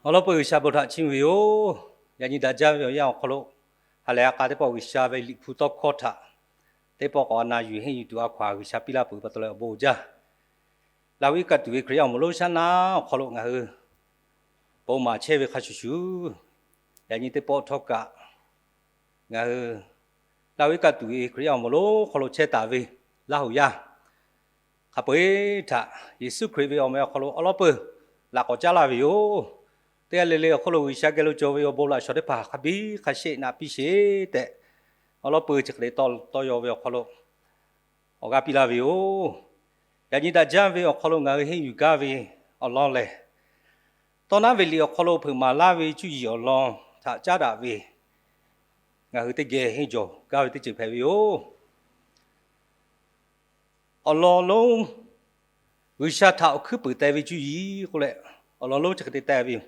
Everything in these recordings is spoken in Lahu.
Awˬ lawn peuˬ G'uiˬsha bon htaꞈ chiˇ mvuh ve yoˬ. Yaꞈ nyi daꞈ jaˇ ve awˬ yanˇ awˬ hk'aw lo, ha lehˬ a k'a teˇ pawˆ G'uiˬsha ve Liꞈ hpu tawˇ hkawˇ htaꞈ teˇ pawˆ k'awꞈ na yuˬ henˇ yuˬ tuˬ a hkaw aˬ G'uiˬsha piˇ laˇ peuˬ pa taw leh awˬ bon jaˇ. Laˇ huˍ iˉ kaˆ tuˬ ve Hkriꞈ yaˇ awˬ moˍ lonˉ shaˉ naˉ awˬ hk'aw lo ngaˬ hui bon maˍ chehˇ ve hk'a shuˍ shuˍ, yaꞈ nyi teˇ pawˆ htawˇ kaꞈ ngaˬ hui Laˇ huˍ iˉ kaˆ tuˬ ve Hkriꞈ yaˇ awˬ moˍ lonˉ hk'aw lo chehˇ taˍ ve Laˇ huˍ yaˇ hk'a peu-eˬ htaꞈ Yeˍsuˆ Hkriꞈ ve awˬ meh awˬ hk'aw lo awˉ lawˉ peuˬ laꞈ k'awꞈ caˉ laˇ ve yoˬ. Teˇ g'aˇ le le awˬ hk'aw lo G'uiˬsha geh lo cawˬ ve awˬ bon laꞈ shawˍ teˇ hpaˍ hk'a biˇ hk'a sheˆ naꞈ piˇ sheˍ tehꞈ, awˉ lawˉ peuˬ chi hk'e te tawˇ yaw ve awˬ hk'aw lo awˬ g'aˇ piˇ laˇ ve yoˬ. Yaꞈ nyi daꞈ jaˇ ve awˬ hk'aw lo ngaˬ hui henˇ yuˬ gaˇ ve awˬ lawn lehˬ, Tawˇ naˉ ve liꞈ awˬ hk'aw lo hpeuꞈ maˍ laˇ ve cuˇ yiˍ awˬ lawn htaꞈ caˉ daꞈ ve ngaˬ hui teˇ geh henˇ jawˬ gaˇ ve teˇ ceuˬ hpehꞈ ve yoˬ. Awˬ lawn lonˉ G'uiˬsha htaꞈ awˬ hkuiˉ peunˍ teh ve cuˇ yiˍ k'oˆ leh, awˬ lawn lonˉ chi hk'e te teh ve yoˬ.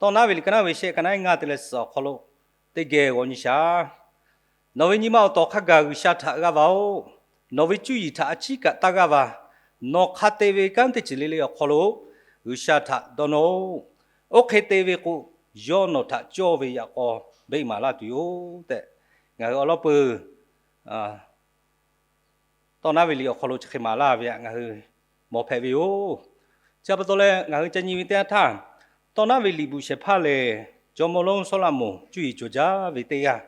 Tawˇ naˉ ve liꞈ ka naˉ ve shehˆ ka naˉ ngaˇ te leh suhˍ awˬ hk'aw lo teˇ geh g'aw nyi shaˍ. Nawˬ ve nyi ma awˬ tawˍ hk'a gaˬ G'uiˬsha htaꞈ g'aˇ va-oˬ. Nawˬ ve cuˇ yiˍ htaꞈ a ciˉ kaꞈ taˇ g'aˇ va. Nawˬ hk'a te ve kanˉ teˇ ceuˬ le le awˬ hk'aw lo G'uiˬsha htaꞈ dawˇ nawˇ-oˆ. Oˇ hk'e te ve k'o, yawˇ nawˬ htaꞈ cawˇ ve yaꞈ k'aw beˆ maˍ laˇ tuˬ yoˬ tehꞈ, ngaˬ hui awˬ lawn peuˬ tawˇ naˉ ve liꞈ awˬ hk'aw lo chi hk'e maˍ laˇ ve htaꞈ ngaˬ hui mawˬ hpehꞈ ve yoˬ. Chi pa taw leh ngaˬ hui ca nyi ve teˇ yanˇ htaˇ, tawˇ naˉ ve liꞈ bvuhꞈ shehˍ hpaˇ lehˬ, jawˇmawˇ lonˉ Sawˉlaꞈmonˍ cuˇ yiˍ cawˬ jaˇ ve teˇ g'aˇ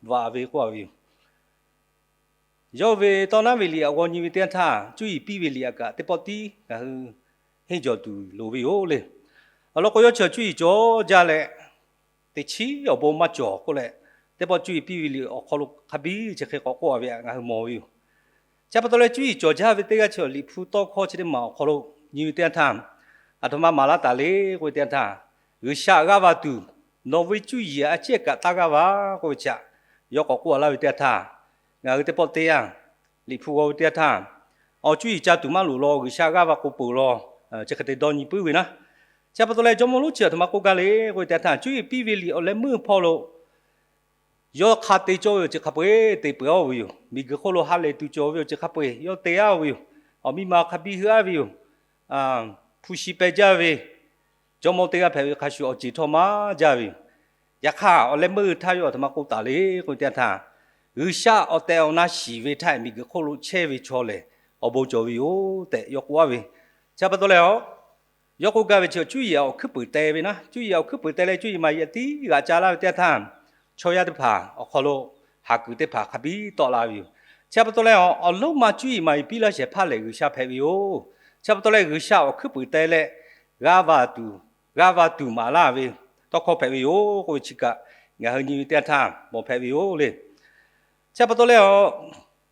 bvuhꞈ taˍ ve k'oˆ ve yoˬ. Yawˇ ve tawˇ naˉ ve liꞈ awˬ g'aw nyi ve teˇ yanˇ htaˇ, cuˇ yiˍ piˇ ve liꞈ aꞈ kaꞈ teˇ pawˆ tiˉ ngaˬ hui henˇ jawˬ tuˬ loˍ ve yoˬ le. Awˬ lawn k'o, yawˇ chi cuˇ yiˍ cawˬ jaˇ leh, teꞈ chiˉ awˬ bon maˇ cawˬ k'oˆ leh, teˇ pawˆ cuˇ yiˍ piˇ ve liꞈ awˬ hk'aw lo hk'a biˇ chi hk'e k'awꞈ k'oˆ a ve htaꞈ ngaˬ hui mawˬ ve yoˬ. Chi pa taw leh, cuˇ yiˍ cawˬ jaˇ ve teˇ g'aˇ chi liꞈ hpu tawˇ hkawˇ chi teˇ maˬ awˬ hk'aw lo nyi ve teˇ yanˇ htaˇ, aˬ htoꞈ ma maˍ laˇ taˍ le k'oˆ ve teˇ yanˇ htaˇ, G'uiˬsha g'aˇ va tuˬ, nawˬ ve cuˇ yiˍ a ciˉ kaꞈ taˇ g'aˇ va k'oˆ ve chi htaꞈ yawˇ k'awꞈ k'oˆ a laˇ ve teˇ yanˇ htaˇ, ngaˬ hui teˇ pawˆ teˇ yanˇ liꞈ hpu g'aw ve teˇ yanˇ htaˇ, awˬ cuˇ yiˍ ca tuˬ maˇ loˍ law, G'uiˬsha g'aˇ va k'o peuˬ law, chi hk'e te dawˇ nyi puiˉ ve naˉ. Chi pa taw leh, jawˇmawˇ lonˉ chi aˬ htoꞈ ma k'oˆ gaˇ le k'oˆ ve teˇ yanˇ htaˇ, cuˇ yiˍ piˇ ve liꞈ awˬ leh meuˇ hpawˇ lo yawˇ hk'a te cawˇ ve awˬ ceuˬ hk'a peu-eˬ te peuˬ-a ve yoˬ. Miˬguiˬ hk'oˆ lo ha lehˬ tuˬ cawˬ ve awˬ ceuˬ hk'a peu-eˬ yawˇ te-a ve yoˬ. Awˬ miˇ ma hk'a biˇ heuˆ-a ve yoˬ. Hpu shi peh jaˇ ve jawˇmawˇ teˇ g'aˇ hpehꞈ ve hk'a shuˍ awˬ ceˬ htawˇ maˇ jaˇ ve yoˬ. Yaꞈ hk'aˇ, awˬ leh meuˇ htaˇ yawˇ aˬ htoꞈ ma k'oˆ taˍ le k'oˆ ve teˇ yanˇ htaˇ, G'uiˬsha awˬ tehˬ awˬ na shiˍ ve htaˇ miˬguiˬ hk'oˆ lo chehˇ ve chaw lehˬ, awˬ bon cawˬ ve yoˬ tehꞈ yawˇ k'oˆ-a ve. Chi pa taw leh, yawˇ k'oˆ gaˇ ve chi cuˇ yiˍ awˬ hkuiˉ peunˍ teh ve naˉ, cuˇ yiˍ awˬ hkuiˉ peunˍ teh leh cuˇ yiˍ maˍ yiˍ tiˉ g'aꞈ ca laˇ ve teˇ yanˇ htaˇ, chaw yaˇ teˇ hpaˍ awˬ hk'aw lo haˍ kuiˬ teˇ hpaˍ hk'a biˇ tawˆ la ve yoˬ. Chi pa taw leh, awˬ lonˉ ma cuˇ yiˍ maˍ yiˍ piˇ laˇ shehˍ hpaˇ lehˬ, G'uiˬsha hpehꞈ ve yoˬ. Chi pa taw leh, G'uiˬsha awˬ hkuiˉ peunˍ teh leh g'aˇ va tuˬ, g'aˇ va tuˬ maˍ laˇ ve tawˇ hkawˇ hpehꞈ ve yoˬ k'oˆ ve chi kaꞈ, ngaˬ hui nyi ve teˇ yanˇ htaˇ mawˬ hpehꞈ ve yoˬ le. Chi pa taw leh,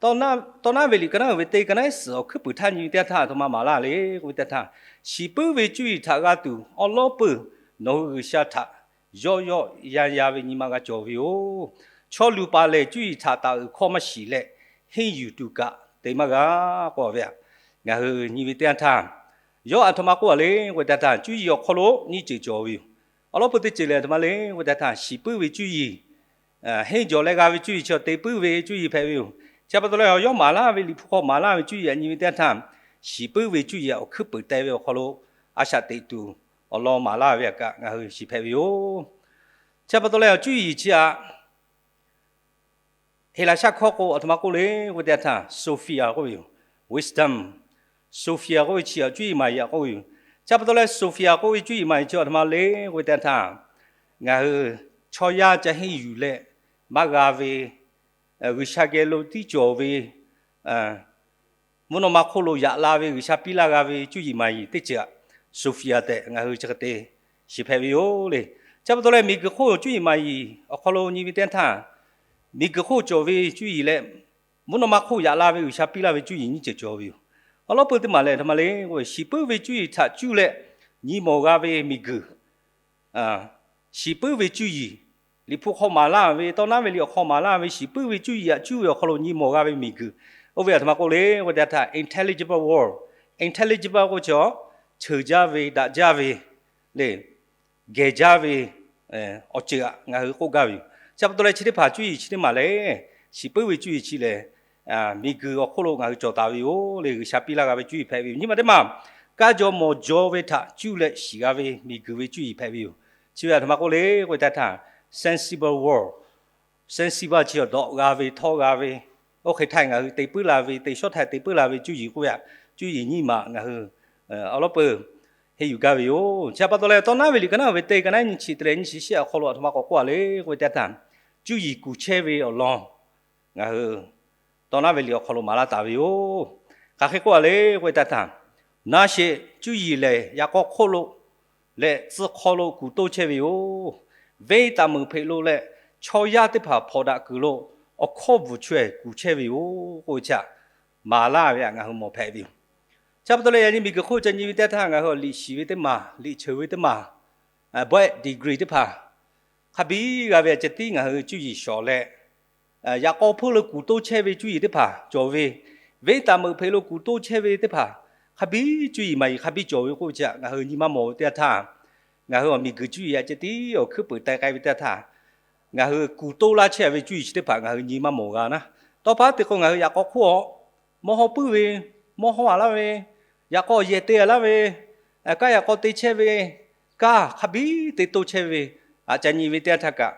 tawˇ naˉ ve liꞈ ka naˉ uiˍ ve teˇ ka naˉ suhˍ awˬ hkuiˉ peunˍ htaˇ nyi ve teˇ yanˇ htaˇ aˬ htoꞈ ma maˍ laˇ le k'oˆ ve teˇ yanˇ htaˇ, shiˍ puiˉ ve cuˇ yiˍ htaꞈ g'a tuˬ awˉ lawˉ peuˬ nawˬ hui G'uiˬsha htaꞈ yawˆ yawˆ yan yan ve nyi ma g'a cawˬ ve yoˬ. Chaw luˬ paˍ lehˬ, cuˇ yiˍ htaꞈ taˍ uiˍ hkawˇ maˇ shiˍ leh, henˇ yuˬ tuˬ kaꞈ te maˇ g'a k'oˆ ve htaꞈ ngaˬ hui nyi ve teˇ yanˇ htaˇ, yawˇ aˬ htoꞈ ma k'oˆ a le k'oˆ ve teˇ yanˇ htaˇ, cuˇ yiˍ awˬ hk'aw lo nyiˇ ceuˬ cawˬ ve yoˬ. Awˉ lawˉ peuˬ teˇ ceuˬ lehˬ aˬ htoꞈ ma le k'oˆ ve teˇ yanˇ htaˇ, shiˍ puiˉ ve cuˇ yiˍ, henˇ jawˬ leh g'a ve cuˇ yiˍ chi awˬ te puiˉ ve cuˇ yiˍ hpehꞈ ve yoˬ. Chi pa taw leh, yawˇ maˍ laˇ ve liꞈ hpu hk'aw maˍ laˇ ve cuˇ yiˍ aꞈ nyi ve teˇ yanˇ htaˇ, shiˍ puiˉ ve cuˇ yiˍ awˬ hkuiˉ peunˍ teh ve awˬ hk'aw lo a shaꞈ teꞈ tuˬ awˬ lawn maˍ laˇ ve htaꞈ kaꞈ ngaˬ hui shiˍ hpehꞈ ve yoˬ. Chi pa taw leh, cuˇ yiˍ chi aꞈ Heˍlaˍsaˆ hkawˇ k'o aˬ htoꞈ ma k'oˆ le k'oˆ ve teˇ yanˇ htaˇ, Sophia k'oˆ ve yoˬ. Wisdom, Sophia k'oˆ ve chi aꞈ cuˇ yiˍ maˍ yiˍ aꞈ k'oˆ ve yoˬ. Chi pa taw leh, Sophia k'oˆ ve cuˇ yiˍ maˍ yiˍ chi aˬ htoꞈ ma le k'oˆ ve teˇ yanˇ htaˇ, ngaˬ hui chaw yaˇ ca henˇ yuˬ leh maˇ g'a ve, G'uiˬsha geh lo tiˉ cawˬ ve, mvuhˇ naw ma hk'oˆ lo yaꞈ la ve G'uiˬsha piˇ laˇ g'a ve cuˇ yiˍ maˍ yiˍ teˇ ceuˬ aꞈ Sophia tehꞈ ngaˬ hui chi hk'e te shiˍ hpehꞈ ve yoˬ le. Chi pa taw leh, miˬguiˬ hk'oˆ cuˇ yiˍ maˍ yiˍ awˬ hk'aw lo nyi ve teˇ yanˇ htaˇ, miˬguiˬ hk'oˆ cawˬ ve cuˇ yiˍ leh mvuhˇ naw ma hk'oˆ yaꞈ la ve G'uiˬsha piˇ laˇ ve cuˇ yiˍ nyiˇ ceuˬ cawˬ ve yoˬ. Awˉ lawˉ peuˬ teˇ maˬ lehˬ aˬ htoꞈ ma le k'o, shiˍ puiˉ ve cuˇ yiˍ htaꞈ cuˇ leh nyi mawˬ g'a ve miˬguiˬ, shiˍ puiˉ ve cuˇ yiˍ, liꞈ hpu hk'aw maˍ laˇ ve, tawˇ naˉ ve liꞈ awˬ hk'aw maˍ laˇ ve shiˍ puiˉ ve cuˇ yiˍ aꞈ cuˇ ve awˬ hk'aw lo nyi mawˬ g'a ve miˬguiˬ, oˇ ve aˬ htoꞈ ma k'oˆ le k'oˆ ve teˇ yanˇ htaˇ, intelligible world. Intelligible k'oˆ ve chi, ceuˬ jaˇ ve, daꞈ jaˇ ve le, gehˬ jaˇ ve awˬ ceuˬ aꞈ ngaˬ hui k'oˆ gaˇ ve yoˬ. Chi pa taw leh, chi teˇ hpaˍ cuˇ yiˍ chi teˇ maˬ lehˬ, shiˍ puiˉ ve cuˇ yiˍ chi lehˬ, miˬguiˬ awˬ hk'oˆ lo ngaˬ hui cawˬ taˍ ve yoˬ le. G'uiˬsha piˇ laˇ g'a ve cuˇ yiˍ hpehꞈ ve yoˬ. Nyi ma teˇ maˬ, kanˉ jaw mawˬ jaw ve htaꞈ cuˇ leh shiˍ g'a ve miˬguiˬ ve cuˇ yiˍ hpehꞈ ve yoˬ. Chi ve aˬ htoꞈ ma k'oˆ le k'oˆ ve teˇ htaˇ, sensible world, sensible chi awˬ dawꞈ g'a ve htawˇ g'a ve, oˇ hk'e htaˇ ngaˬ hui te puiˉ la ve, te shawˉ htaˇ te puiˉ la ve cuˇ yiˍ k'oˆ ve aꞈ, cuˇ yiˍ nyiˇ maˬ ngaˬ hui awˬ lawˉ peuˬ henˇ yuˬ gaˇ ve yoˬ. Chi pa taw leh, Tawˇ naˉ ve liꞈ ka naˉ ve teˇ ka naˉ nyiˇ chi teˇ leh nyiˇ chi shehˆ awˬ hk'aw lo aˬ htoꞈ ma k'awꞈ k'oˆ a le k'oˆ ve teˇ htaˇ, cuˇ yiˍ kuˬ chehˇ ve awˬ lawn ngaˬ hui Tawˇ naˉ ve liꞈ awˬ hk'aw lo maˍ laˇ taˍ ve yoˬ. Hk'aˬ hk'e k'oˆ a le k'oˆ ve teˇ htaˇ, naˉ sheˍ cuˇ yiˍ lehˬ yaꞈ k'aw hk'oˆ lo leh tcuh hk'aw lo kuˬ toˇ chehˇ ve yoˬ. Venˇ taˍ meuꞈ hpeꞈ lo leh chaw yaˇ teˇ hpaˍ hpawnˬ daꞈ kuiˬ lo awˬ hkawˇ bvuhˬ chaweh kuˬ chehˇ ve yoˬ k'oˆ ve chi htaꞈ maˍ laˇ ve htaꞈ ngaˬ hui mawˬ hpehꞈ ve yoˬ. Chi pa taw leh, yaꞈ nyi miˬguiˬ hk'oˆ ca nyi ve teˇ htaˇ ngaˬ hui liꞈ shiˍ ve teˇ maˬ, liꞈ cheuˬ ve teˇ maˬ, bawehˆ degree teˇ hpaˍ hk'a biˇ g'a ve aꞈ ceh tiˉ ngaˬ hui cuˇ yiˍ shawˍ leh, yaꞈ k'aw hpeuˇ lo kuˬ toˇ chehˇ ve cuˇ yiˍ teˇ hpaˍ cawˬ ve, venˇ taˍ meuꞈ hpeꞈ lo kuˬ toˇ chehˇ ve teˇ hpaˍ hk'a biˇ cuˇ yiˍ maˍ yiˍ hk'a biˇ cawˬ ve k'oˆ ve chi htaꞈ ngaˬ hui nyi maˇ mawˬ ve teˇ htaˇ, ngaˬ hui awˬ miˬguiˬ cuˇ yiˍ aꞈ ceh tiˉ awˬ hkuiˉ peuˍ teh k'ai ve teˇ htaˇ, ngaˬ hui kuˬ toˇ laˇ chehˇ ve cuˇ yiˍ chi teˇ hpaˍ ngaˬ hui nyi maˇ mawˬ g'a naˉ. Tawˇ pa teˇ k'o ngaˬ hui yaꞈ k'aw hk'oˆ a, mawˇ hawˇ puiˉ ve, mawˇ hawˇ a laˇ ve, yaꞈ k'aw yehˬ te a laˇ ve, kaˇ yaꞈ k'aw te chehˇ ve, kaˇ hk'a biˇ te toˇ chehˇ ve, aꞈ ca nyi ve teˇ yanˇ htaˇ kaꞈ,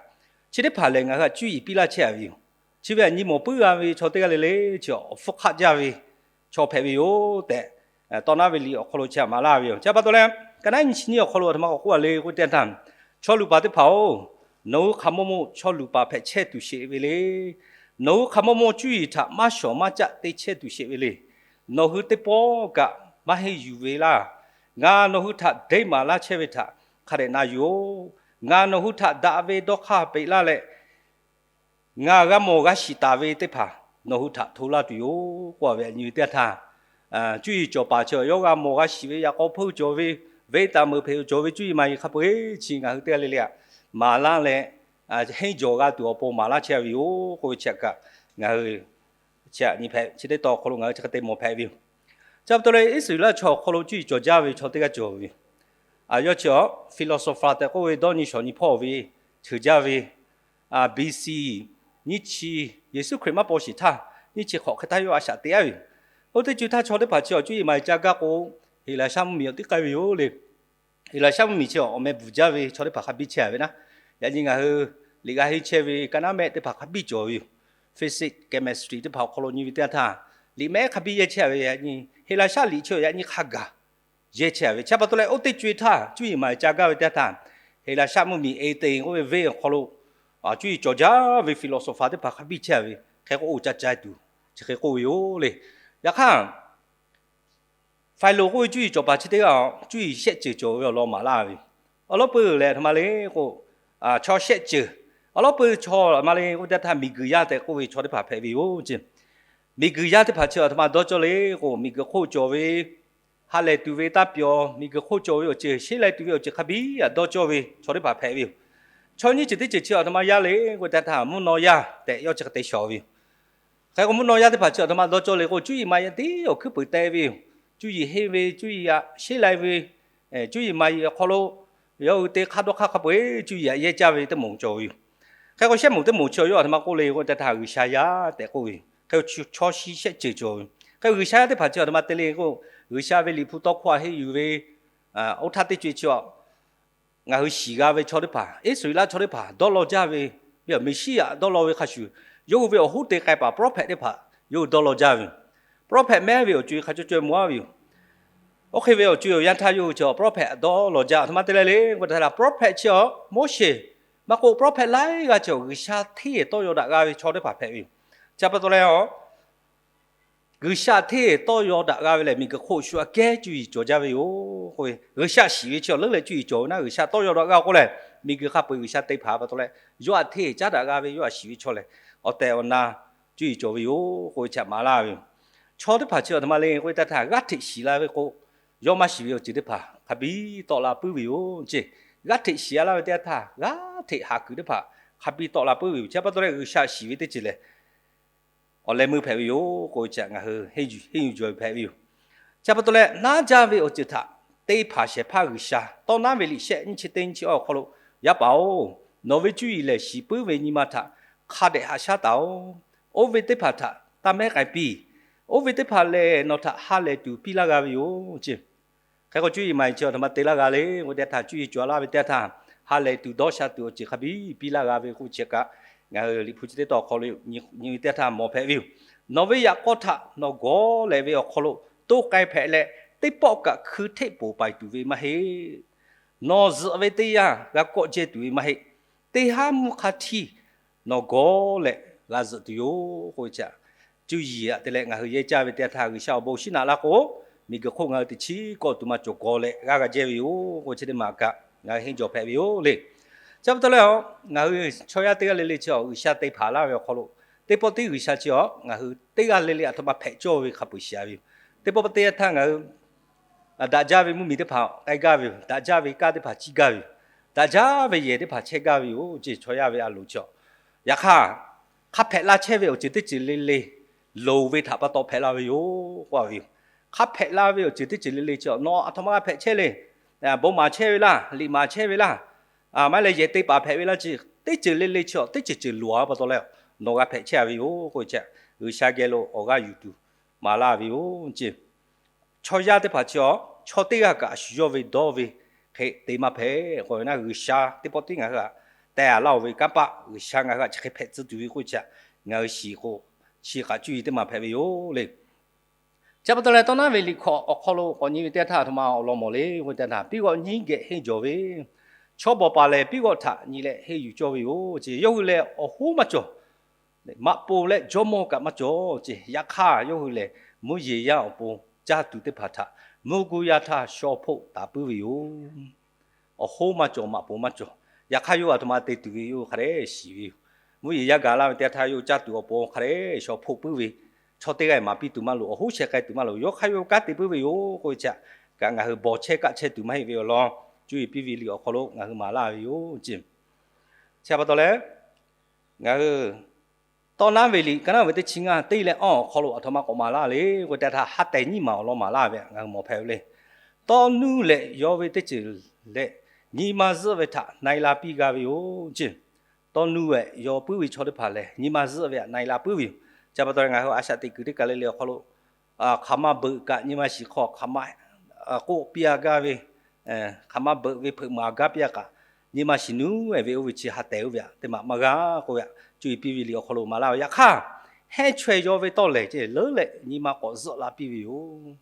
chi teˇ hpaˍ lehˬ ngaˬ hui htaꞈ cuˇ yiˍ piˇ laˇ chehˇ a ve yoˬ. Chi ve aꞈ nyi mawˬ puiˉ g'a ve chaw teˇ g'aˇ le le chi awˬ hpfuhˇ hk'aˆ jaˇ ve chaw hpehꞈ ve yoˬ tehꞈ, Tawˇ naˉ ve liꞈ awˬ hk'aw lo chi htaꞈ maˍ laˇ ve yoˬ. Chi pa taw leh, ka naˉ nyiˇ chi nyiˇ awˬ hk'aw lo aˬ htoꞈ ma k'awꞈ k'oˆ a le k'oˆ ve teˇ htaˇ, chaw luˬ paˍ teˇ hpaˍ-oˬ, nawˬ hui hk'aˬ maw maw chaw luˬ paˍ hpehꞈ chehˇ tuˬ sheˍ ve le. Nawˬ hui hk'aˬ maw maw cuˇ yiˍ htaꞈ maˇ shawˍ maˇ caˆ te chehˇ tuˬ sheˍ ve le. Nawˬ hui teˇ pawˆ kaꞈ maˇ henˇ yuˬ ve laˇ. Ngaˬ nawˬ hui htaꞈ deˇ maˍ laˇ chehˇ ve htaꞈ hk'a dehꞈ na yuˬ-oˬ. Ngaˬ nawˬ hui htaꞈ daꞈ ve dawˇ hk'aˇ peꞈ laˇ leh, ngaˬ g'a mawˬ g'a shiˍ taˍ ve teˇ hpaˍ nawˬ hui htaꞈ hto laˇ tuˬ yoˬ k'oˆ ve aꞈ nyi ve teˇ htaˇ, cuˇ yiˍ cawˬ paˍ chi yawˇ g'a mawˬ g'a shiˍ ve yaꞈ k'aw hpeuˇ cawˬ ve, venˇ taˍ meuꞈ hpeꞈ cawˬ ve cuˇ yiˍ maˍ yiˍ hk'a peu-eˬ chi ngaˬ hui teˇ g'aˇ le le aꞈ maˍ laˇ leh, henˇ jawˬ g'a tuˬ awˬ pon maˍ laˇ chehˇ ve yoˬ k'oˆ ve chi kaꞈ ngaˬ hui chi aꞈ nyi hpehꞈ, chi teˇ taw awˬ hk'aw lo ngaˬ hui chi hk'e te mawˬ hpehꞈ ve yoˬ. Chi pa taw leh, Iˉsaˍreˍlaˆ chaw awˬ hk'aw lo cuˇ yiˍ cawˬ jaˇ ve chaw teˇ g'aˇ cawˬ ve yoˬ. Aˬ, yawˇ chi a philosopher tehꞈ k'oˆ ve dawˇ nyi shawˍ nyi hpawˇ ve cheuˬ jaˇ ve, B C nyiˇ chi, Yeˍsuˆ Hkriꞈ maˇ paw sheˍ htaˇ nyiˇ chi hk'awꞈ hk'e htaˇ yawˇ a shaꞈ teꞈ-a ve yoˬ. Oˇ teˇ co htaˇ chaw teˇ hpaˍ chi awˬ cuˇ yiˍ maˍ yiˍ ca gaˇ k'o, Heˍlaˍsaˆ mvuhˇmiˬ awˬ tiˉ k'ai ve yoˬ le. Heˍlaˍsaˆ mvuhˇmiˬ chi awˬ meh bvuhˬ jaˇ ve chaw teˇ hpaˍ hk'a biˇ chehˇ ve naˉ. Yaꞈ nyi ngaˬ hui liꞈ g'a henˇ chehˇ ve ka naˉ mehˆ teˇ hpaˍ hk'a biˇ cawˬ ve yoˬ. Physics, chemistry teˇ hpaˍ awˬ hk'aw lo nyi ve teˇ yanˇ htaˇ, liꞈ mehˆ hk'a biˇ yehˇ chehˇ ve yaꞈ nyi Heˍlaˍsaˆ liꞈ chi yaꞈ nyi hk'a gaˬ yehˇ chehˇ ve. Chi pa taw leh, oˇ teˇ co-e htaˇ cuˇ yiˍ maˍ yiˍ ca gaˇ ve teˇ yanˇ htaˇ, Heˍlaˍsaˆ mvuhˇmiˬ Athens k'oˆ ve venˇ awˬ hk'aw lo cuˇ yiˍ cawˬ jaˇ ve philosopher teˇ hpaˍ hk'a biˇ chehˇ ve, hk'e k'o oˇ ca ca tuˬ chi hk'e k'oˆ ve yoˬ le. Yaꞈ hk'aˇ, Philo k'oˆ ve cuˇ yiˍ cawˬ paˍ chi teˇ g'aˇ cuˇ yiˍ shehˆ ceuˬ cawˬ ve awˬ lawn maˍ laˇ ve yoˬ. Awˬ lawn peuˬ lehˬ aˬ htoꞈ ma le k'o, chaw shehˆ ceuˬ, awˬ lawn peuˬ chaw aˬ htoꞈ ma le k'oˆ ve teˇ htaˇ, miˬguiˬ yaˇ tehꞈ k'oˆ ve chaw teˇ hpaˍ hpehꞈ ve yoˬ ce. Miˬguiˬ yaˇ teˇ hpaˍ chi aˬ htoꞈ ma dawˇ cawˇ le k'o, miˬguiˬ hk'oˆ cawˬ ve, ha lehˬ tuˬ ve taˇ pyawˬ, miˬguiˬ hk'oˆ cawˬ ve awˬ ceuˬ, sheˉ lai tuˬ ve awˬ ceuˬ hk'a biˇ yaꞈ dawˇ cawˇ ve chaw teˇ hpaˍ hpehꞈ ve yoˬ. Chaw nyiˇ ceuˬ teˇ ceuˬ chi aˬ htoꞈ ma yaˇ le k'oˆ ve teˇ htaˇ, mvuhˇ naw yaˇ tehꞈ yawˇ chi hk'e te shawˍ ve yoˬ. Hk'e k'o, mvuhˇ naw yaˇ teˇ hpaˍ chi aˬ htoꞈ ma dawˇ cawˇ le k'o, cuˇ yiˍ maˍ yiˍ tiˉ awˬ hkuiˉ peuˍ teh ve yoˬ. Cuˇ yiˍ henˇ ve, cuˇ yiˍ aꞈ sheˉ lai ve, cuˇ yiˍ maˍ yiˍ awˬ hk'aw lo yawˇ hui te hk'a dawˇ hk'aˇ hk'a peu-eˬ cuˇ yiˍ aꞈ yehˇ caˇ ve teˇ moˍ cawˬ ve yoˬ. Hk'e k'o, shehˆ moˍ teˇ moˍ chi awˬ yawˇ aˬ htoꞈ ma k'oˆ le k'oˆ ve teˇ htaˇ, G'uiˬsha yaˇ tehꞈ k'oˆ ve yoˬ. Hk'e k'o, chaw shi shehˆ ceuˬ cawˬ ve yoˬ. Hk'e G'uiˬsha yaˇ teˇ hpaˍ chi aˬ htoꞈ ma te le k'o, G'uiˬsha ve liꞈ hpu tawˇ hkawˇ aꞈ henˇ yuˬ ve, oˇ htaˇ teˇ co-e chi a ngaˬ hui shiˍ g'a ve chaw teˇ hpaˍ, Iˉsaˍreˍlaˆ chaw teˇ hpaˍ dawˇ law jaˇ ve, ve awˬ Meˍsiˉyaꞈ dawˇ law ve hk'a shuˍ, yawˇ hui ve awˬ hoˉ te k'ai paˍ prophet teˇ hpaˍ yawˇ hui dawˇ law jaˇ ve yoˬ. Prophet mehˉ ve awˬ co-e hk'a cawˇ caweh mawˬ-a ve yoˬ. Oˇ hk'e ve awˬ co-e awˬ yanˇ htaˇ yawˇ hui chi prophet dawˇ law jaˇ. Aˬ htoꞈ ma te le le k'oˆ ve teˇ htaˇ, prophet chi a Moˉseˍ maˇ k'oˆ, prophet laiˉ g'aˇ chi a G'uiˬsha hteˇ tawˇ yaw daꞈ g'a ve chaw teˇ hpaˍ hpehꞈ ve yoˬ. Chi pa taw leh a G'uiˬsha hteˇ tawˇ yaw daꞈ g'a ve lehˬ, miˬguiˬ hk'oˆ shu aꞈ kehˉ cuˇ yiˍ cawˬ jaˇ ve yoˬ k'oˆ ve, G'uiˬsha shiˍ ve chi awˬ leuˉ leh cuˇ yiˍ cawˬ ve naˉ, G'uiˬsha tawˇ yaw daꞈ g'a k'oˆ leh, miˬguiˬ hk'a peu-eˬ G'uiˬsha te hpanˍ pa taw leh, yawˇ aꞈ hteˇ caˉ daꞈ g'a ve yawˇ aꞈ shiˍ ve chaw lehˬ, awˬ tehˬ awˬ na cuˇ yiˍ cawˬ ve yoˬ k'oˆ ve chi htaꞈ maˍ laˇ ve yoˬ. Chaw teˇ hpaˍ chi aˬ htoꞈ ma le k'oˆ ve teˇ htaˇ, g'aˇ hteꞈ shiˍ la ve k'o, yawˇ maˇ shiˍ ve awˬ ceuˬ teˇ hpaˍ hk'a biˇ tawˆ la puiˉ ve yoˬ ce. G'aˇ hteꞈ shiˍ la ve teˇ htaˇ, g'aˇ hteꞈ haˍ kuiˬ teˇ hpaˍ hk'a biˇ tawˆ la puiˉ ve yoˬ. Chi pa taw leh, G'uiˬsha shiˍ ve teˇ ceuˬ lehˬ, awˬ leh meuˇ hpehꞈ ve yoˬ k'oˆ ve chi ngaˬ hui henˇ yuˬ jawˬ ve hpehꞈ ve yoˬ. Chi pa taw leh, naˉ jaˇ ve awˬ ceuˬ htaꞈ te hpanˍ shehˍ hpaˇ G'uiˬsha, Tawˇ naˉ ve liꞈ shehˆ nyiˇ chi teˇ nyiˇ chi awˬ hk'aw lo, Yaˇ paˍ-oˬ, nawˬ ve cuˇ yiˍ lehˬ shiˍ puiˉ ve nyi ma htaꞈ hk'a dehꞈ haꞈ shaˉ taˍ-oˬ. Oˇ ve teˇ hpaˍ htaꞈ taˇ mehˉ k'ai piˇ. Oˇ ve teˇ hpaˍ lehˬ, nawˬ htaꞈ ha lehˬ tuˬ piˇ laˇ g'a ve yoˬ ce. Hk'e k'o, cuˇ yiˍ maˍ yiˍ chi aˬ htoꞈ ma te laˇ g'a le k'oˆ ve teˇ htaˇ, cuˇ yiˍ cawˬ laˇ ve teˇ htaˇ, ha lehˬ tuˬ dawˇ sha tuˬ awˬ ceuˬ hk'a biˇ piˇ laˇ g'a ve k'oˆ ve chi kaꞈ, ngaˬ hui Liꞈ hpu chi teˇ tawn awˬ hk'aw lo nyi ve teˇ yanˇ htaˇ mawˬ hpehꞈ ve yoˬ. Nawˬ ve yaꞈ k'aw htaꞈ nawˬ gawˬ leh ve awˬ hk'aw lo toˇ k'ai hpehꞈ leh, teˇ pawˆ kaꞈ hkui hteˆ poˬ paiˍ tuˬ ve maˇ heˆ. Nawˬ zuhꞈ ve teˇ yanˇ g'a kawˆ jehˇ tuˬ ve maˇ heˆ. Teˇ haˉ mvuhˇ hk'a htiˇ nawˬ gawˬ leh g'a zuhꞈ tuˬ yoˬ k'oˆ ve chi, cuˇ yiˍ aꞈ te leh ngaˬ hui yehˇ caˇ ve teˇ yanˇ htaˇ G'uiˬsha awˬ bon shinˉ naꞈ laˇ k'o, miˬguiˬ hk'oˆ ngaˬ hui teˇ chiˉ kawˆ tuˬ maˇ cawˬ, gawˬ leh g'aˇ g'a jehˇ ve yoˬ k'oˆ ve chi teˇ maˬ kaꞈ ngaˬ hui henˇ jawˬ hpehꞈ ve yoˬ le. Chi pa taw leh, ngaˬ hui chaw yaˇ teˇ g'aˇ le le chi awˬ G'uiˬsha te hpanˍ laˇ ve awˬ hk'aw lo, teˇ pawˆ tiˉ G'uiˬsha chi awˬ ngaˬ hui teˇ g'aˇ le le aˬ htoꞈ ma hpehꞈ cawˇ ve hk'a peu-eˬ shiˍ-a ve yoˬ. Teˇ pawˆ teˇ yanˇ htaˇ ngaˬ hui daꞈ jaˇ ve mvuhˇmiˬ teˇ hpaˍ k'ai gaˇ ve yoˬ. Daꞈ jaˇ ve kanˉ teˇ hpaˍ ciˇ gaˇ ve yoˬ. Daꞈ jaˇ ve yehˬ teˇ hpaˍ chehˇ gaˇ ve yoˬ. Chi chaw yaˇ ve a loˍ chi awˬ, yaꞈ hk'aˇ, hk'a hpehꞈ la chehˇ ve awˬ ceuˬ teˇ ceuˬ le le loˍ ve htaꞈ pa taw hpehꞈ la ve yoˬ k'oˆ ve yoˬ. Hk'a hpehꞈ la ve awˬ ceuˬ teˇ ceuˬ le le chi awˬ nawˬ aˬ htoꞈ ma g'a hpehꞈ chehˇ le. Bon maˍ chehˇ ve laˇ, liꞈ maˍ chehˇ ve laˇ, maˇ heˆ leh yehˬ te paˍ hpehꞈ ve laˇ, chi teˇ ceuˬ le le chi awˬ teˇ ceuˬ ceuˬ loˍ-a pa taw leh, nawˬ g'a hpehꞈ chehˇ-a ve yoˬ k'oˆ ve chi, G'uiˬsha geh lo awˬ g'aˇ yuˬ tuˬ maˍ laˇ ve yoˬ. Chi chaw yaˇ teˇ hpaˍ chi awˬ chaw teˇ g'aˇ kaꞈ a shu yawˇ ve dawˇ ve hk'e te maˇ hpehꞈ k'oˆ ve, na G'uiˬsha teˇ pawˆ tiˉ ngaˬ hui htaꞈ teh-a laˇ-oˬ ve kanˇ paˆ, G'uiˬsha ngaˬ hui htaꞈ chi hk'e hpehꞈ tcuh tuˬ ve k'oˆ ve chi, ngaˬ hui shiˍ k'o, chi kaꞈ cuˇ yiˍ teˇ maˬ hpehꞈ ve yoˬ le. Chi pa taw leh, Tawˇ naˉ ve liꞈ hkawꞈ awˬ hk'aw lo k'awꞈ nyi ve teˇ yanˇ htaˇ, aˬ htoꞈ ma awˬ lawn mawˬ le k'oˆ ve teˇ yanˇ htaˇ, piˇ g'awꞈ nyiˉ geh henˇ jawˬ ve chaw bawˬ paˍ lehˬ, piˇ g'awꞈ htaꞈ nyi leh henˇ yuˬ cawˇ ve yoˬ. Chi yawˇ hui lehˬ awˬ hoˉ maˇ cawˬ. Maꞈ poˍ leh jawˇmawˇ kaꞈ maˇ cawˬ. Chi yaꞈ hk'aˇ, yawˇ hui lehˬ mvuhˇ yeˬ yaˇ awˬ pon caˇ tuˬ teˇ hpaˍ htaꞈ mvuhˇ guˇ yaˇ htaˇ shaw hpoˆ taˍ puiˉ ve yoˬ. Awˬ hoˉ maˇ cawˬ, maꞈ poˍ maˇ cawˬ. Yaꞈ hk'aˇ, yawˇ aˬ htoꞈ ma te tuˬ ve yawˇ hk'a dehꞈ shiˍ ve yoˬ. Mvuhˇ yeˬ yaˇ gaˬ laˇ ve teˇ yanˇ htaˇ, yawˇ caˇ tuˬ awˬ pon hk'a dehꞈ shaw hpoˆ puiˉ ve, chaw teˇ g'aˇ maˍ piˇ tuˬ maˇ loˍ, awˬ hoˉ sheh k'ai tuˬ maˇ loˍ, yawˇ hk'aˇ yawˇ kanˉ te puiˉ ve yoˬ k'oˆ ve chi kaꞈ, ngaˬ hui bawˬ chehˇ kaˆ chehˇ tuˬ maˇ heˆ ve awˬ lawn, cuˇ yiˍ piˇ ve liꞈ awˬ hk'aw lo ngaˬ hui maˍ laˇ ve yoˬ. Chi pa taw leh, ngaˬ hui Tawˇ naˉ ve liꞈ ka naˉ ve teˇ chi ngaˇ teˇ leh awˇ awˬ hk'aw lo aˬ htoꞈ ma k'awꞈ maˍ laˇ le k'oˆ ve teˇ yanˇ htaˇ, ha tehˬ nyiˇ maˬ awˬ lawn maˍ laˇ ve ngaˬ hui mawˬ hpehꞈ ve le. Tawˇ nuˇ lehˬ, yawˇ ve teˇ ceuˬ leh nyi ma zuhˆ ve htaꞈ na-e la piˇ g'a ve yoˬ. Chi tawˇ nuˇ lehˬ, yawˇ puiˉ ve chaw teˇ hpaˍ lehˬ, nyi ma zuhˆ ve htaꞈ na-e la puiˉ ve yoˬ. Chi pa taw leh, ngaˬ hui a shaꞈ teꞈ kuiˬ teˇ kaˬ le le awˬ hk'aw lo hk'aˬ ma beuꞈ kaꞈ nyi ma shiˍ hk'aw hk'aˬ ma k'oˆ piˇ-a gaˇ ve, hk'aˬ ma beuꞈ ve hpeuꞈ maˍ gaˇ piˇ-a kaꞈ, nyi ma shiˍ nuˇ-e ve oˇ ve chi ha tehˬ oˇ ve htaꞈ teˇ maˬ maˇ g'a k'oˆ ve htaꞈ cuˇ yiˍ piˇ ve liꞈ awˬ hk'aw lo maˍ laˇ ve. Yaꞈ hk'aˇ, hehnˇ chaweh yaw ve tawˇ lehˬ, ceh leuˉ leh nyi ma k'awꞈ zuhˆ la piˇ ve yoˬ.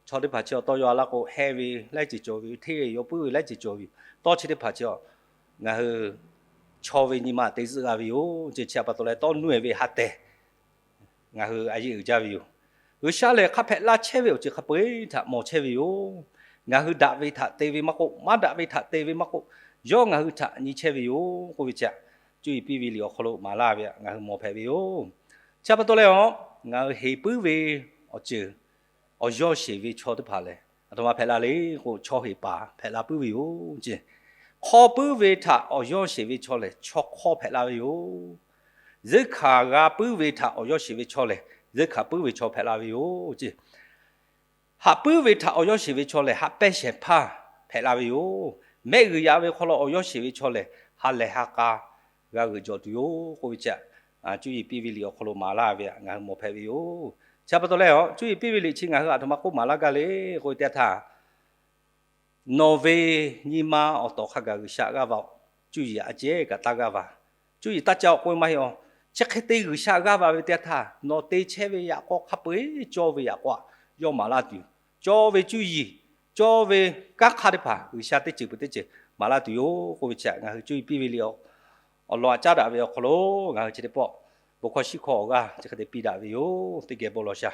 Chaw teˇ hpaˍ chi awˬ tawˇ yaw laˇ k'o, heh ve laiˉ ceuˬ cawˬ ve yoˬ. Hteˇ ve yaw puiˉ ve laiˉ ceuˬ cawˬ ve yoˬ. Tawˇ chi teˇ hpaˍ chi ngaˬ hui chaw ve nyi ma te zuhˆ g'a ve yoˬ. Ceh chi pa taw leh, tawˇ nuˇ-e ve ha tehˬ ngaˬ hui a yeˇ uiˍ jaˇ ve yoˬ. G'uiˬsha lehˬ, hk'a hpehꞈ laˇ chehˇ ve awˬ ceuˬ hk'a peu-eˬ htaꞈ mawˬ chehˇ ve yoˬ. Ngaˬ hui daꞈ ve htaꞈ te ve maˇ k'oˆ, maˇ daꞈ ve htaꞈ te ve maˇ k'oˆ, yawˇ ngaˬ hui htaꞈ nyi chehˇ ve yoˬ k'oˆ ve chi htaꞈ cuˇ yiˍ piˇ ve liꞈ awˬ hk'aw lo maˍ laˇ ve htaꞈ ngaˬ hui mawˬ hpehꞈ ve yoˬ. Chi pa taw leh, ngaˬ hui heˍ puiˉ ve awˬ ceuˬ awˬ yawˇ sheˍ ve chaw teˇ hpaˍ lehˬ, aˬ htoꞈ ma hpehꞈ la le k'o, chaw heˍ paˍ hpehꞈ la puiˉ ve yoˬ. Ceh hk'aw puiˉ ve htaꞈ awˬ yawˇ sheˍ ve chaw lehˬ, chaw hk'aw hpehꞈ la ve yoˬ. Zuhˆ hkanˍ g'a puiˉ ve htaꞈ awˬ yawˇ sheˍ ve chaw lehˬ, zuhˆ hkanˍ puiˉ ve chaw hpehꞈ la ve yoˬ. Ceh haꞈ puiˉ ve htaꞈ awˬ yawˇ sheˍ ve chaw lehˬ, haꞈ pehnˇ shehˍ hpaˇ hpehꞈ la ve yoˬ. Mehˆ g'uiˬ yaꞈ ve hk'aw lo awˬ yawˇ sheˍ ve chaw lehˬ, ha lehˬ ha k'a g'a g'euꞈ jawˬ tuˬ yoˬ k'oˆ ve chi htaꞈ cuˇ yiˍ piˇ ve liꞈ awˬ hk'aw lo maˍ laˇ ve htaꞈ ngaˬ hui mawˬ hpehꞈ ve yoˬ. Chi pa taw leh, cuˇ yiˍ piˇ ve liꞈ chi ngaˬ hui aˬ htoꞈ ma k'oˆ maˍ laˇ gaˇ le k'oˆ ve teˇ yanˇ htaˇ, nawˬ ve nyi ma awˬ tawˍ hk'a gaˬ G'uiˬsha g'aˇ va-oˬ. Cuˇ yiˍ a cehˉ kaꞈ taˇ g'aˇ va. Cuˇ yiˍ taˇ caˇ-oˬ k'oˆ ve maˇ heˆ-oˬ. Chi hk'e te G'uiˬsha g'aˇ va ve teˇ yanˇ htaˇ, nawˬ te chehˇ ve yaꞈ k'aw hk'a peu-eˬ cawˇ ve yaꞈ k'aw htaꞈ yawˇ maˍ laˇ tuˬ yoˬ. Cawˇ ve cuˇ yiˍ, cawˇ ve kanˉ hk'aˇ teˇ hpaˍ G'uiˬsha teˇ ceuˬ peuˬ teˇ ceuˬ maˍ laˇ tuˬ yoˬ k'oˆ ve chi htaꞈ ngaˬ hui cuˇ yiˍ piˇ ve liꞈ awˬ lawn htaꞈ caˉ daꞈ ve awˬ hk'aw lo, ngaˬ hui chi teˇ pawˆ bon hkawˇ shiˉ hkawˇ awˬ g'aˇ chi hk'e te piˇ daꞈ ve yoˬ. Teˇ geh bon lawˬ sha.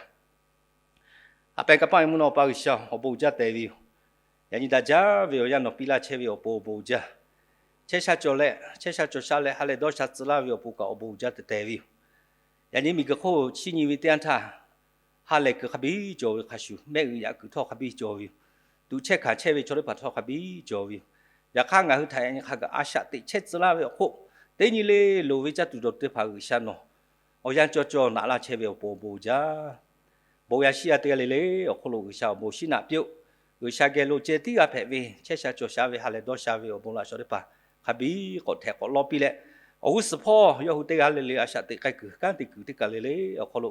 Haꞈ pehnˇ kanˇ paˆ ve mvuhˇ naw pa G'uiˬsha, awˬ bon uiˍ jaˇ tehˬ ve yoˬ. Yaꞈ nyi daꞈ jaˇ ve awˬ yanˇ nawˬ piˇ laˇ chehˇ ve awˬ pon awˬ bon uiˍ jaˇ. Chehˇ sha cawˬ leh chehˇ sha cawˬ sha leh ha lehˬ dawˇ sha tcuh laˇ ve awˬ pon kaꞈ awˬ bon uiˍ jaˇ tehˬ tehˬ ve yoˬ. Yaꞈ nyi miˬguiˬ hk'oˆ chiˇ nyi ve teˇ yanˇ htaˇ, ha lehˬ kuiˬ hk'a biˇ cawˬ ve hk'a shuˍ, mehˆ g'uiˬ yaꞈ kuiˬ htawˇ hk'a biˇ cawˬ ve yoˬ. Tuꞈ chehˇ hkanˍ chehˇ ve chaw teˇ hpaˍ htawˇ hk'a biˇ cawˬ ve yoˬ. Yaꞈ hk'aˇ, ngaˬ hui htaꞈ yaꞈ nyi hk'a gaˬ a shaꞈ teꞈ chehˇ tcuh laˇ ve awˬ hk'oˆ, teˇ nyi le loˍ ve caˇ tuˬ dawˬ tuˬ teˇ hpaˍ G'uiˬsha nawˬ awˬ yanˇ cawˇ cawˇ naꞈ laˇ chehˇ ve awˬ pon awˬ bon uiˍ jaˇ. Bon yaˇ shiˉ yaˇ teˇ g'aˇ le le awˬ hk'oˆ lo G'uiˬsha awˬ bon shiˉ naꞈ piˇ-oˆ. G'uiˬsha geh lo ceh tiˉ g'a hpehꞈ ve, chehˇ sha cawˬ sha ve, ha lehˬ dawˇ sha ve awˬ bon laꞈ shaw teˇ hpaˍ hk'a biˇ k'awꞈ htehꞈ k'awꞈ lawˇ piˇ leh, awˬ g'uˇ suhˍ hpawˇ yawˇ hui teˇ g'aˇ le le a shaꞈ teꞈ k'ai kuiˬ, kanˉ te kuiˬ teˇ kaˬ le le awˬ hk'aw lo,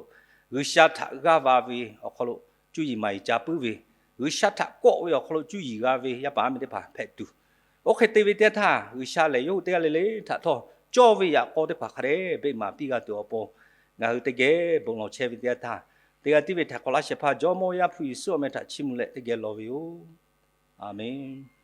G'uiˬsha htaꞈ g'aˇ va ve awˬ hk'aw lo cuˇ yiˍ maˍ yiˍ ca puiˉ ve, G'uiˬsha htaꞈ kawˆ ve awˬ hk'aw lo cuˇ yiˍ g'a ve yaˇ paˍ yaˇ miˇ teˇ hpaˍ hpehꞈ tuˬ, Oˇ hk'e te ve teˇ yanˇ htaˇ, G'uiˬsha lehˬ yawˇ hui teˇ g'aˇ le le htaꞈ htawˇ, cawˇ ve yaꞈ k'aw teˇ hpaˍ hk'a dehꞈ beˆ maˍ piˇ g'a tuˬ awˬ pon, ngaˬ hui teˇ geh bon lawˬ chehˇ ve teˇ yanˇ htaˇ, teˇ g'aˇ tiˉ ve htaꞈ k'awꞈ laˇ shehˍ hpaˇ Jawˇmawˇ Yaˇ hpu Yeˍsuˆ awˬ meh htaꞈ chiˇ mvuh leh teˇ geh lawˬ ve yoˬ. A menˬ.